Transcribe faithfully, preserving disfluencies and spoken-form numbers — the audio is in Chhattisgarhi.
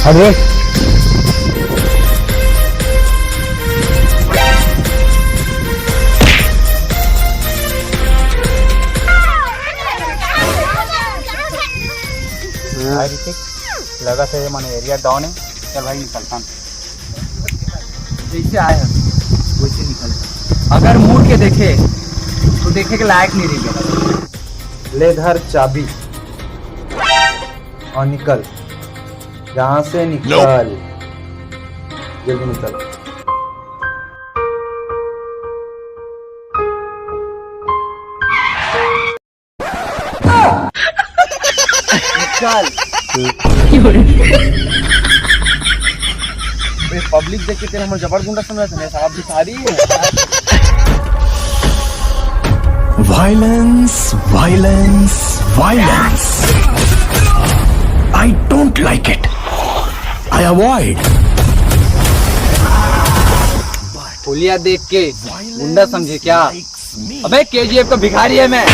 अरे, भाई ऋतिक, लगा से ये मन एरिया डाउन है। चल भाई, निकलता हूँ। जैसे आए हैं, वैसे निकल। अगर मुड़ के देखे, तो देखे के लायक नहीं रह गया। ले धर चाबी और निकल, यहाँ से निकल, जल्दी निकल। चल। बे, पब्लिक देख के तेरे हमर जबर गुंडा समझत हे, साला भिखारी है। Violence, violence, violence. I don't like it. I avoid. पुलिया देख के गुंडा समझे क्या? अबे, केजीएफ का भिखारी है मैं।